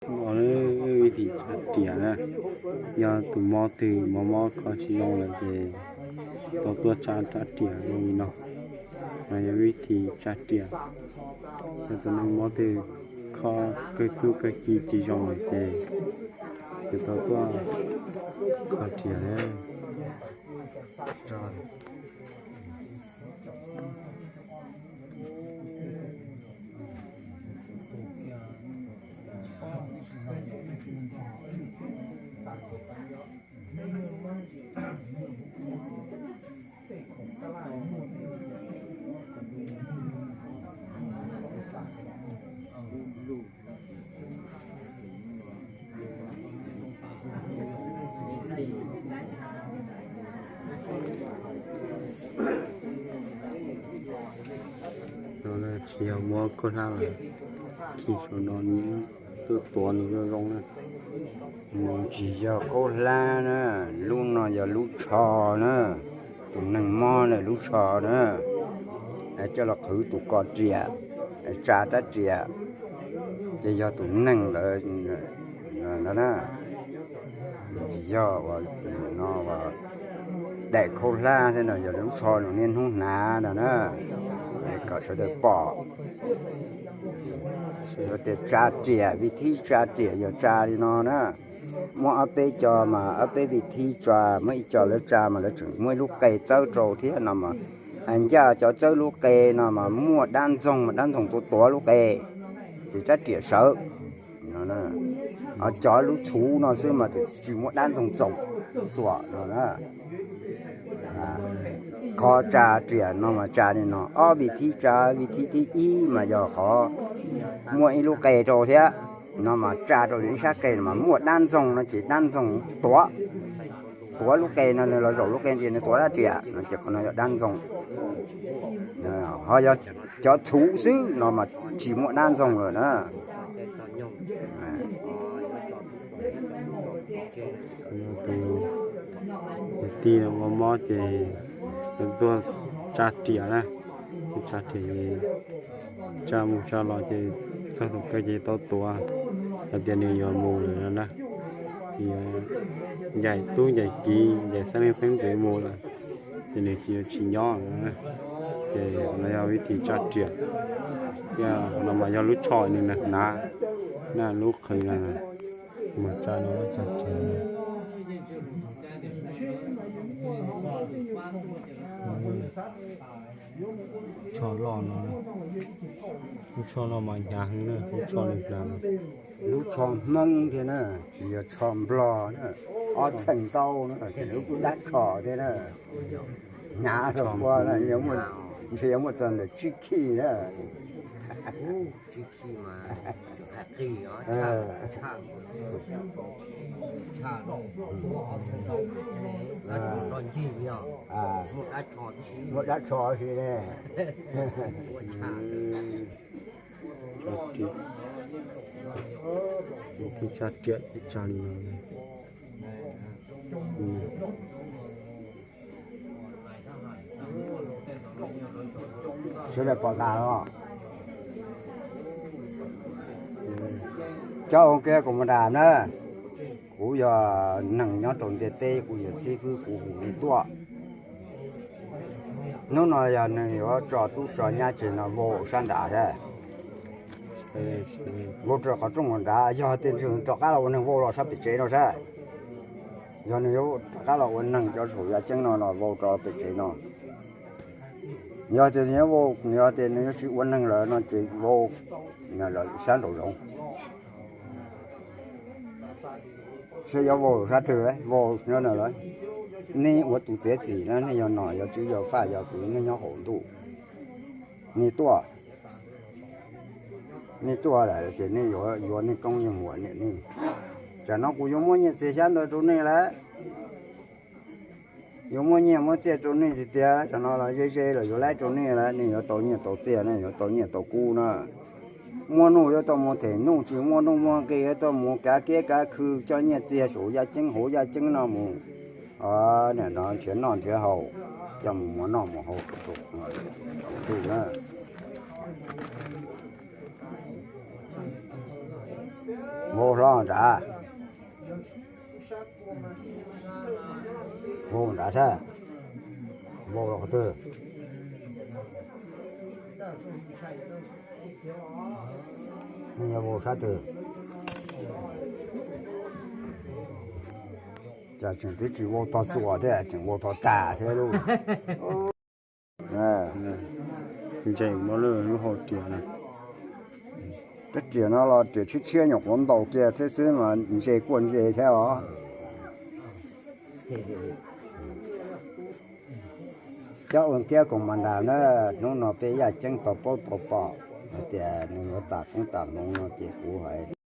Vib thim tsa riam na, yog tus mob twg mob mob kho tsis zoo lawm ces tau tuaj tsa rab riam zoo li no. No yog vib thim tsa riam, yog tus neeg mob twg kho kawg txuj kawg ci tsis zoo lawm ces yuav tau tuaj kho riam na. No tsis yog muab khaub hlab los khi saum no, tuaj tuav nws zoo zoo na. Nws tsis yog khaub hlab na, lub no yog lub tsho na, tus neeg mob na lub tsho na, coj los qhwv tus ko riam, tsa rab riam, ces yog tus neeg lawm no na. Tsis yog ua no ua daim khaub hlab xwb no, yog lub tsho nws niaj hnub hnav no na, kom sawv daws pom. Yuav tias tsa riam, vij thib tsa riam yog tsa li no na. Muaj ob peb co mas ob peb vij thib tsa, muaj ib co lawv tsa mas lawv tseem muaj ib lub qe txawb rau thiab no mas, ncaj cov txawb lub qe no mas muaj dab ntxoog mas dab ntxoog tuav tuav lub qe, ces rab riam sawv. Cov lub txhuv no xwb mas tsis muaj dab ntxoog txoom tuam no na. Qhov tsa riam no mas tsa li no, ob vij thib tsa, vij thib thib ib mas yog qhov muaj ib lub qe rau thiab, no mas tsa rau ib sab qe no mas muaj dab ntxoog no ces dab ntxoog tuav, tuav lub qe no nws los zaum lub qe ntsis nws tuav rab riam no ces qhov no yog dab ntxoog. Ho yog cov txhuv xwb no mas tsis muaj dab ntxoog lawm na. Tus kwv tij mob mob ces tuaj tsa riam na, tsa riam, tsa mus tsa los ces txog tus kawg ces tau tuav, hais tias nws yuav mus lawm no na, ncaim tub ncaim kiv ncaim xeeb leej xeeb ntxwv mus lawm, ces nws yuav tsis nyob lawm. Ces no yog vij thim tsa riam, no mas yog lub tsho nws hnav na, lub qhwv no, mas tsa no tsa riam. Tsho loj no, lub tsho no mas hnyav heev na, lub tsho nws hnav no. Lub tsho Hmoob thiab na, tsis yog tsho Nplog na, ob txheem ntau na, lub dab tsho thiab na. Hnyav rau ua, ntshe yuav muaj txog ntawm tsib khij na. Muaj dab tsho si ne. Tsa riam tsa li no. Sawv daws pom tas los? Cov ua ke kuv mus nram na, kuv yog neeg nyob rau ntiaj teb, kuv yog xib fwb, kuv hu nej tuaj. Hnub no yog nws yuav tso tub tso nyab ces no vau sab nrad thiab, vau rau qhov rooj nram nrad. Yog tias nws rov qab los ua neeg vau los sab pem tsev no sab, yog nws yuav rov qab los ua neeg cov saum yaj ceeb no los vau rau pem tsev no. Yog tias nws yuav vau, yog tias nws yuav tsis ua neeg lawm no ces vau sab nraum zoov. Seb yuav vau sab twg, vau nyob no lawm. Nej ua tus txiav txim na, nej yog nom yog tswv yog faj yog tus nej nyob hauv ntuj, nej tuaj, nej tuaj lawm ces nej yuav, yuav nej koob yeej muam niam nej. Tsam no kuv yuav muab nyiaj txiag xyab ntawv rau nej lawm, yuav muab nyiaj muab txiaj rau nej tiag tiag. Tsam no los ze ze los yuav laib rau nej lawm, nej yuav tau nyiaj tau txiaj, nej yuav tau nyiaj tau kub na. Muaj nuj yuav tau mus them nuj, tsis muaj nuj muaj nqi yuav tau mus kav kiab kav khw coj nyiaj txiag saum yaj ceeb hauv yaj ceeb no mus. Nim no nrhiav noj nrhiav haus, coj mus muas noj muas haus saum ntuj na. Vau hlob nrad, vau nrad sab, vau los qhov twg? Nej nyob vau sab twg? Cas tseem twb tsis vau tog txuas thiab, tseem vau tog tag thiab lauj. Ntses muaj lub hau riam no. Tej riam no los riam tshiab tshiab nyuam qhuav ntaus kiag thiab xwb mas ntse kuaj ntse thiab os. Cov ua kiab koom mas nrad na, hnub no peb yaj ceeb tau paub tau pom hais tias nws yuav tas koob tas hmoov no ces kuv hais